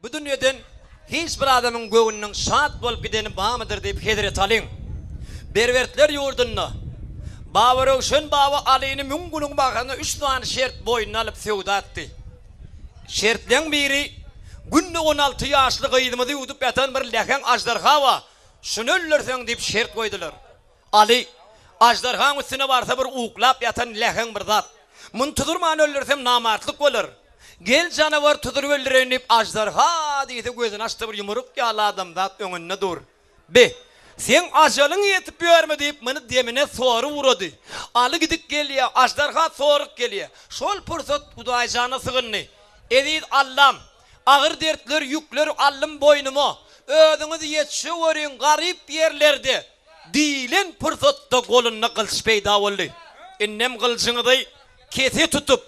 Bu dünýeden hiç bir adamyň göwnüniň şat bolup gideni barmydyr diýip Hezreti Alyň Berbertler ýurdunda Babaröwşen baba Alyny müň guluň bahasyna üç sany şert boýnuna alyp söwda etdi. Şertleň biri, Günde 16 ýaşly gyzymyzy ýuwdup ýatan bir läheň aždarha bar, şuny öldürseň diýip şert goýdular. Aly, aždarhaň üstüne barsa bir uklap ýatan läheň bir zat. Muny tuzurman öldürsem namartlyk bolar. Gel janawar tuzuryp öldüreýin diýip aždarha diýse gözüni açdy bir ýumruk ýaly adamzat öňünde dur. Be, seň ajalyň ýetip ýörmi diýip muny demine sorup ugrady. Aly gidip gelýä, aždarha sorup gelýä. Şol pursat Hudaýjana sygyndy. Eziz Allam, agyr dertler ýükler aldym boýnuma. Özüňiz ýetişeweriň garyp ýerlerde. Diýlen pursatda golunda gylyç peýda boldy. Indem gylyjyňyzy kese tutup,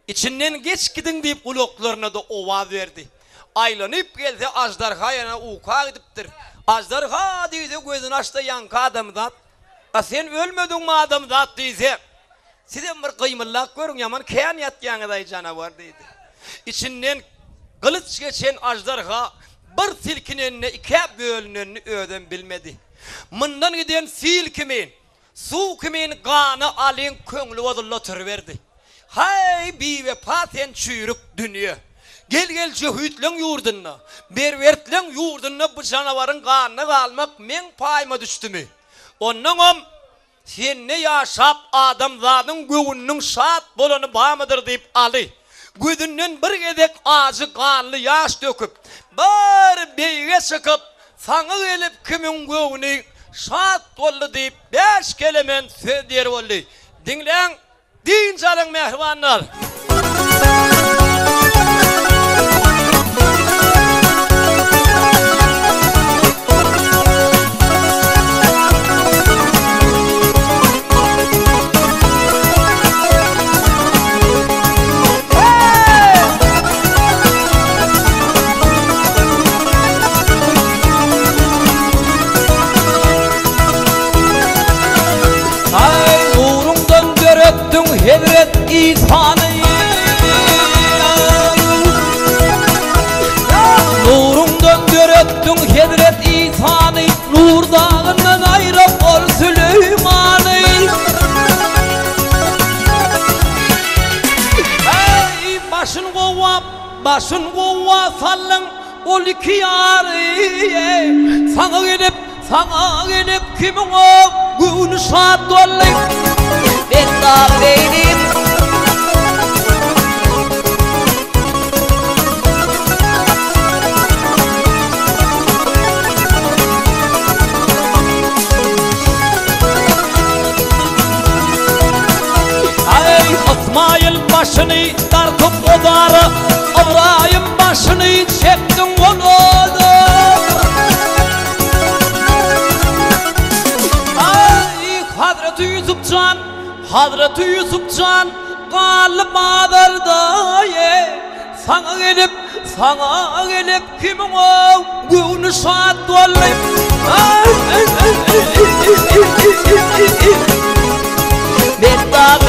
içinden geç gidiň diýip gulaklaryna-da owaz berdi. Aýlanyp gelse aždarha ýene uka gidipdir. Aždarha diýse gözüni açsa ýaňky adamzat. A sen ölmediňmi adamzat diýse, sizem bir gymyldap görüň ýaman kän ýatýaňyz-aý janawar diýdi. Içinden gylyç geçen aždarha bir silkinende ikä bölünenini özem bilmedi. Mundan giden sil kimin, suw kimin gana Alyň köňli bozuldy oturyberdi. Haý, biwepa sen çüýrük dünýe! Gel-gel jöhitleň ýurdunda, merwertleň ýurdunda bu janawaryň ganyna galmak meň paýyma düşdümi? Onnoňam Sende ýaşap adamzadyň göwnüniň şat bolany barmydyr diýip Aly, gözünden bir gezek ajy ganly ýaş döküp, bir beýige çykyp, Saňa gelip kimiň göwni şat boldy diýip bäş kelemen söz diýer boldy. Diňläň, dynç alyň mähribanlar! Aý, nuruňdan döretdiň Hezret Isany. Nuruňdan döretdiň Hezret Isany, Nur dagyndan aýryp ol Süleýmany. Eý, başyn gowa, başyn gowa saldyň ol iki ýary. Saňa gelip, saňa gelip kimiň o göwni şat boldy. Men dag beýdim. Aý, Ysmaýyl başyny dartyp ozara, Ybraýym başyny çekdiň ol oda. Aý, Hazreti Ýusup jan, Hazreti Ýusup jan, galdy bazarda, Saňa gelip, saňa gelip kimiň o göwni şat boldy. Men dag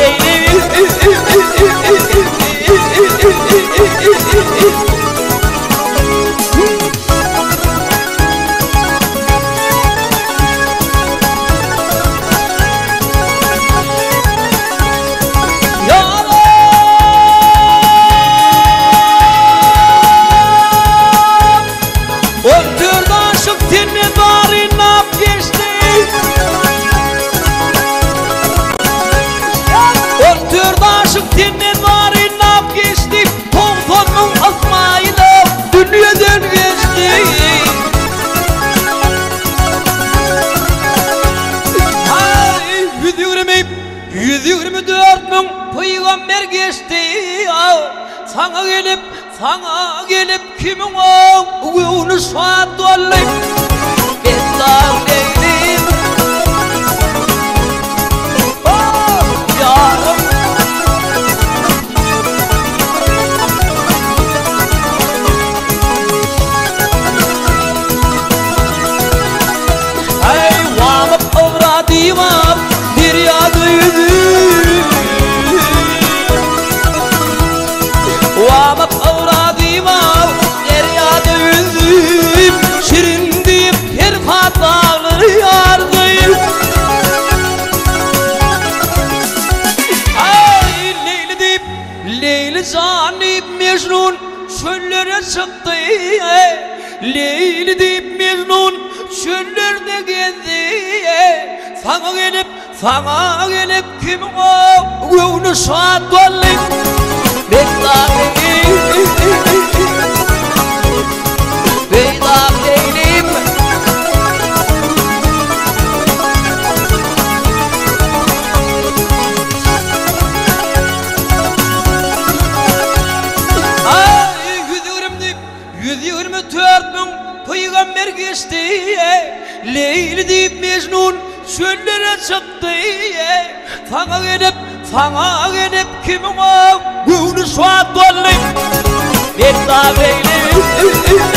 On dört aşyk senden barynap geçdi. On dört aşyk senden barynap geçdi. 90 müň Ysmaýylam dünýeden geçdi. Aý, 120, 124 müň pygamber geçdi. Saňa gelip, saňa gelip kimiň o göwni şat boldy. Men dag beýdim. Oh, ýarym. Aý, Wamyk Ybraýymam derýada ýüzüp. Wamyk Ybraýymam derýada ýüzüp. çykdy. Leýli diýip Mejnun çöllerde gezdi. Saňa gelip, saňa gelip kimiň göwni şat boldy. Betbagt Leýlim, Betbagt Leýlim. Aý, 120 diýip, 124 müň pygamber geçdi. Leýli diýip Mejnun çöllere çykdy. Saňa gelip, saňa gelip kimiň göwni şat boldy. Betbagt Leýlim.